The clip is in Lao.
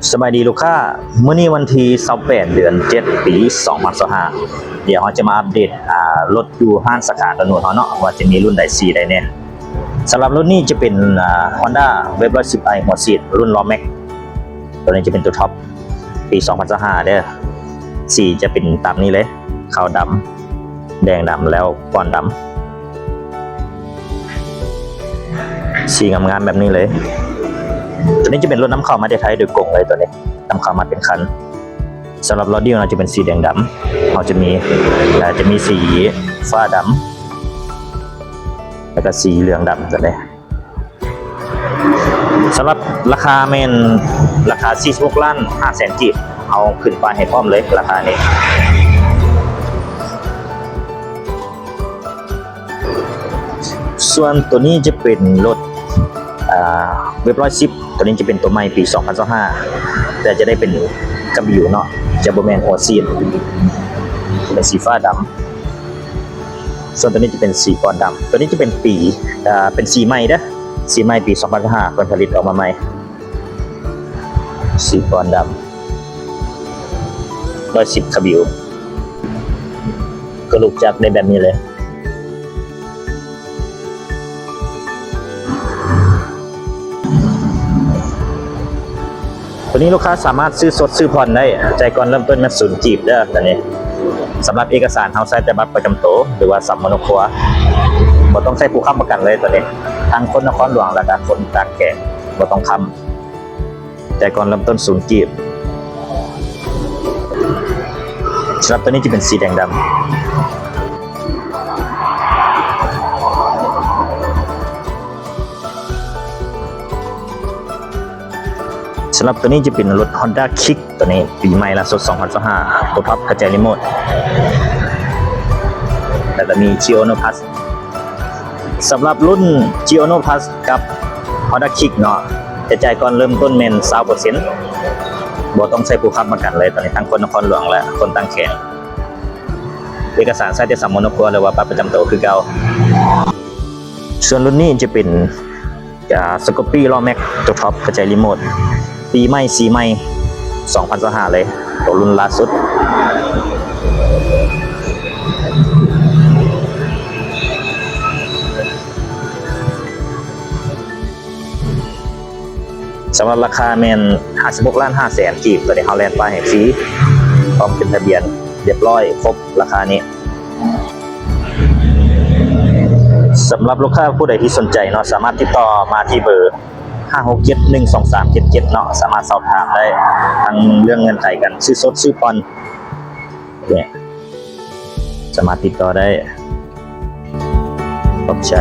ສະບາຍດີລູກຄ້າ, ມື້ນີ້ວັນທີຊາວແປດ ເດືອນເຈັດ ປີສອງພັນຊາວຫ້າ ດຽວເຮົາຈະມາອັບເດດ ອ່າ ລົດຢູ່ຮ້ານສາຂາດອນນຸດເຮົາເນາະ ວ່າຈະມີລຸ້ນໃດ ສີໃດແດ່. ສຳລັບລົດນີ້ຈະເປັນ ອ່າ Honda Wave ຮ້ອຍສິບໄອ ຫົວສີດ ລຸ້ນລໍ້ແມັກ, ຕົວນີ້ຈະເປັນຕົວທັອບ ປີສອງພັນຊາວຫ້າເດີ. ສີຈະເປັນຕາມນີ້ເລີຍ, ຂາວດຳ ແດງດຳ ແລ້ວປ້ອນດຳ ສີງາມໆແບບນີ້ເລີຍ. ຕົວນີ້ຈະເປັນລົດນຳເຂົ້າມາແຕ່ໄທໂດຍກົງເລີຍ, ຕົວນີ້ນຳເຂົ້າມາເປັນຄັນ. ສຳລັບລໍ້ດິ້ວນະ ຈະເປັນສີແດງດຳ, ເຮົາຈະມີ ຈະມີສີຟ້າດຳ ແລ້ວກໍສີເຫຼືອງດຳ ຕົວນີ້. ສຳລັບລາຄາແມ່ນລາຄາສີ່ສິບຫົກລ້ານຫ້າແສນກີບ, ເຮົາຂຶ້ນປ້າຍໃຫ້ພ້ອມເລີຍລາຄານີ້. ສ່ວນຕົວນີ້ຈະເປັນລົດ ອ່າ Wave ຮ້ອຍສິບ, ຕົວນີ້ຈະເປັນຕົວໃໝ່ປີສອງພັນຊາວຫ້າ ແຕ່ຈະໄດ້ເປັນກະບິວເນາະ, ຈະບໍ່ແມ່ນຫົວສີດ, ເປັນສີຟ້າດຳ. ສ່ວນຕົວນີ້ຈະເປັນສີປ້ອນດຳ, ຕົວນີ້ຈະເປັນປີ ອ່າ ເປັນສີໃໝ່ເດີ, ສີໃໝ່ປີສອງພັນຊາວຫ້າ ເພິ່ນຜະລິດອອກມາໃໝ່, ສີປ້ອນດຳ ຮ້ອຍສິບ ຄາບິວ, ກະໂຫຼກຈັກໄດ້ແບບນີ້ເລີຍ. ຕົວນີ້ລູກຄ້າສາມາດຊື້ສົດຊື້ຜ່ອນໄດ້, ຈ່າຍກ່ອນເລີ່ມຕົ້ນແມ່ນສູນກີບເດີ. ຕົວນີ້ສຳລັບເອກະສານ ເຮົາໃຊ້ແຕ່ບັດປະຈຳໂຕ ຫຼືວ່າສຳມະໂນຄົວ, ບໍ່ຕ້ອງໃຊ້ຜູ້ຄ້ຳປະກັນເລີຍ. ຕົວນີ້ທັງຄົນນະຄອນຫຼວງ ແລ້ວກະຄົນຕ່າງແຂວງ ບໍ່ຕ້ອງຄ້ຳ, ຈ່າຍກ່ອນເລີ່ມຕົ້ນສູນກີບ. ສຳລັບຕົວນີ້ຈະເປັນສີແດງດຳ. ສຳລັບຕົວນີ້ຈະເປັນລົດ Honda Click, ຕົວນີ້ປີໃໝ່ລ່າສຸດ ສອງພັນຊາວຫ້າ, ຕົວທັອບກະໄຈຣີໂມດ ແລ້ວກໍມີ Geono Plus. ສຳລັບລຸ້ນ Geono Plus ກັບ Honda Click ເນາະ, ຈະຈ່າຍກ່ອນເລີ່ມຕົ້ນແມ່ນຊາວເປີເຊັນ, ບໍ່ຕ້ອງໃຊ້ຜູ້ຄ້ຳປະກັນເລີຍ. ຕົວນີ້ທັງຄົນນະຄອນຫຼວງ ແລະ ຄົນຕ່າງແຂວງ, ເອກະສານໃຊ້ແຕ່ສຳມະໂນຄົວ ຫຼືວ່າບັດປະຈຳໂຕຄືເກົ່າ. ສ່ວນລຸ້ນນີ້ຈະເປັນ ອ່າ ສະກູບປີ້ລໍ້ແມັກ ຕົວທັອບກະໄຈຣີໂມດ, ປີໃໝ່ ສີໃໝ່ ສອງພັນຊາວຫ້າເລີຍ, ຕົວລຸ້ນລ່າສຸດ. ສຳລັບລາຄາແມ່ນຫ້າສິບຫົກລ້ານຫ້າແສນກີບ, ຕົວນີ້ເຮົາແລ່ນປ້າຍໃຫ້ຟຣີ ພ້ອມຂຶ້ນທະບຽນ ຮຽບຮ້ອຍ ຄົບລາຄານີ້. ສຳລັບລູກຄ້າຜູ້ໃດທີ່ສົນໃຈເນາະ, ສາມາດຕິດຕໍ່ມາທີ່ເບີ ຫ້າຫົກເຈັດ ໜຶ່ງສອງສາມເຈັດເຈັດ ເນາະ, ສາມາດສອບຖາມໄດ້ທັງເລື່ອງເງື່ອນໄຂການຊື້ສົດຊື້ຜ່ອນ ເນຍ ສາມາດຕິດຕໍ່ໄດ້. ຂອບໃຈ.